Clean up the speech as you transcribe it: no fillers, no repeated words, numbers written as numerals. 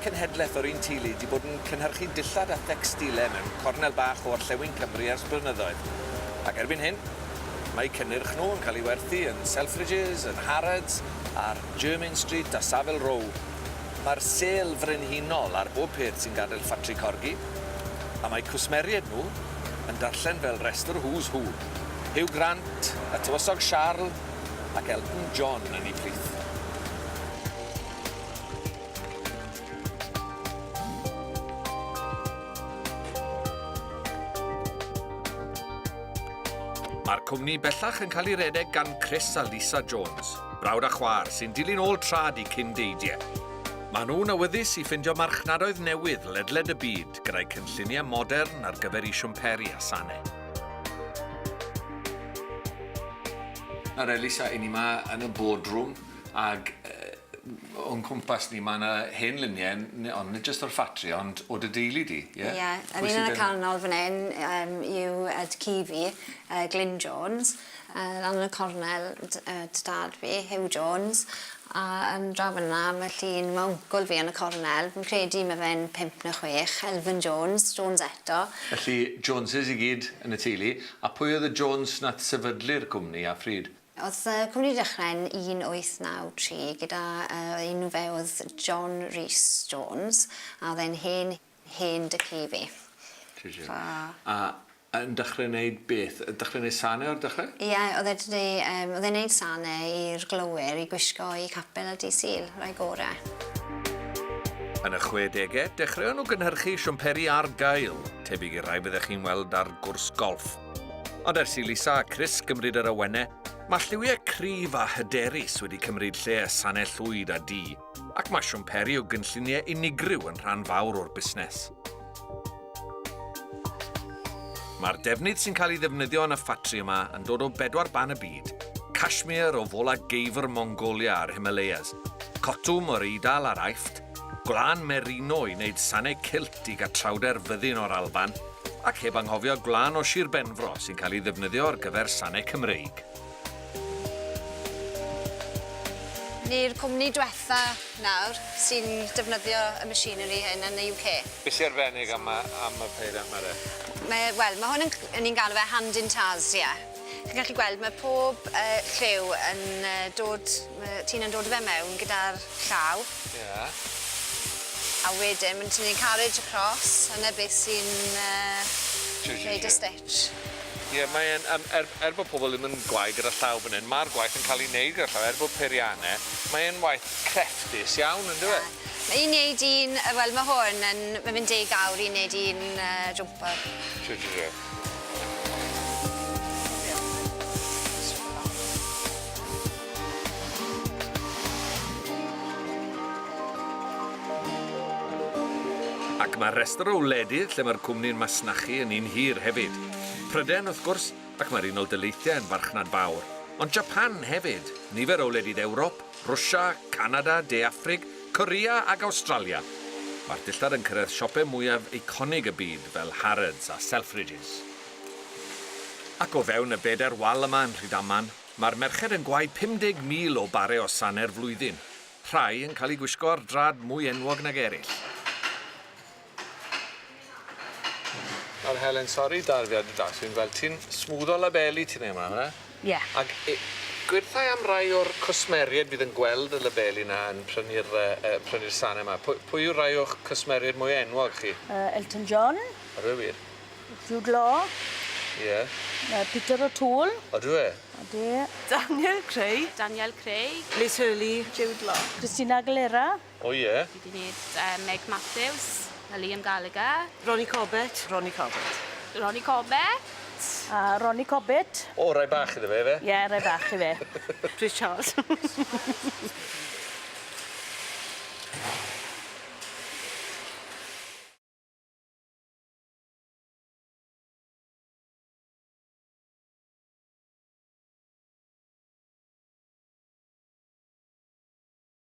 cenhedlaeth o'r un teulu 'di bod yn cynhyrchu dillad a thecstilau mewn cornel bach o orllewin Cymru ers blynyddoedd. Ac erbyn hyn, mae eu cynnyrch nhw yn cael ei werthu yn Selfridges, yn Harrods, ar Jermyn Street a Savile Row. Mae'r sêl frenhinol ar bob peth sy'n gadael ffatri Corgi, a mae cwsmeriaid nhw yn darllen fel rhestr Who's Who. Hugh Grant, y Tywysog Siarl ac Elton John yn eu plith. Mae'r cwmni bellach yn cael ei redeg gan Chris a Lisa Jones, brawd a chwaer sy'n dilyn ôl trad i cyn-deidiau. Maen nhw'n awyddus i ffindio marchnadoedd newydd ledled y byd gyda'u cynlluniau modern ar gyfer eu siwmperi a sanau. Nawr Elisa, 'yn ni 'ma yn y boardroom ag o'n cwmpas ni ma' 'na hen lunie n- ond nid jyst o'r ffatri ond o dy deulu di, ie? Ie, yr un yn y canol fan 'yn yym yw yy t'cu fi yy Glyn Jones yy lan yn y cornel d- yy dy dad fi Huw Jones a yn draw fyn 'na ma' llun ma' wncwl fi yn y cornel fi'n credu ma' fe'n pump ne' chwech Elfyn Jones, Jones eto. Felly Joneses i gyd yn y teulu, a pwy oedd y Jones nath sefydlu'r cwmni a phryd? O'dd y cwmni 'di dechre yn 1893 gyda yy enw fe o'dd John Rhys Jones a o'dd e'n hen hen dy'cu fi. Ti So. A yn dechre neud beth? Yn dechre neud sane o'r dechre? Ie o'dd e 'di neu- yym o'dd e'n neud sane i'r glowyr i gwisgo i capel ar dydd Sul, rai gore. Yn y chwedege, dechreuon nhw gynhyrchu siwmperi ar gael, tebyg i'r rhai fyddech chi'n weld ar gwrs golff. Ond ers i Lisa a Chris gymryd yr awenau, mae lliwiau cryf a hyderus wedi cymryd lle y sanau llwyd a du, ac mae siwmperi o gynlluniau unigryw yn rhan fawr o'r busnes. Mae'r defnydd sy'n cael ei ddefnyddio yn y ffatri yma yn dod o bedwar ban y byd, cashmere o fola geifr Mongolia a'r Himalayas, cotwm o'r Eidal a'r Aifft, gwlân merino i wneud sanau cilt i gatrawder fyddin o'r Alban, Ac heb anghofio gwlân o Sir Benfro sy'n cael ei ddefnyddio ar gyfer sanau Cymreig. Ni'r cwmni dwetha nawr sy'n defnyddio y machinery hyn yn y UK. Be sy arbennig am y am y peiriant 'ma de? Mae wel ma' hwn yn c- ni'n galw fe hand intarsia. Chi'n gallu gweld ma' pob yy lliw yn yy dod ma' ti'n yn dod â fe mewn gyda'r llaw. Ie. A wedyn ma'n tynnu carriage across a 'na beth sy'n yy neud y stitch. Ie mae e'n yym er er bo' pobol ddim yn gwau gyda llaw fan 'yn ma'r gwaith yn ca'l 'i neud gyda llaw er bod peirianne mae e'n waith crefftus iawn yndyw e? Ie. Ma' i neud un yy wel ma' hwn yn ma' fe'n deg awr i neud un yy jwmper. Shwt yw e? Ac mae'r rhestr o wledydd lle mae'r cwmni'n masnachu yn un hir hefyd. Pryden, wrth gwrs, ac mae'r Unol Daleithiau yn farchnad fawr. Ond Japan hefyd, nifer o wledydd Ewrop, Rwsia, Canada, De Affrig, Korea ac Awstralia. Mae'r dillad yn cyrraedd siopau mwyaf eiconig y byd fel Harrods a Selfridges. Ac o fewn y bedair wal yma yn Rhydaman, Mae'r merched yn gwau 50,000 o bare o sanau'r flwyddyn, rhai yn cael eu gwisgo ar drad mwy enwog nag eraill. Nawr Helen, sori darfu ar dy draws, fi'n gweld ti'n smwddo labeli ti'n neud mlan fynna. Ie. Ag e- gwerthau am rai o'r cwsmeriaid fydd yn gweld y labeli 'na yn prynu'r yy yy prynu'r sane 'ma. Pwy pwy yw rai o'ch cwsmeriaid mwya enwog chi? Yy Elton John. Ydyw e wir? Jude Law. Ie. Peter O'Toole. Ydw e? Odi. Daniel Craig. Daniel Craig. Liz Hurley. Jude Law. Christina Aguilera. O ie. Fi 'di neud yy Meg Matthews a Liam Gallagher. Ronnie Corbett. Ronnie Corbett. Ronnie Corbett. A Ronnie Corbett. O rai bach iddo fe yfe? Ie rai bach i fe. Prince Charles.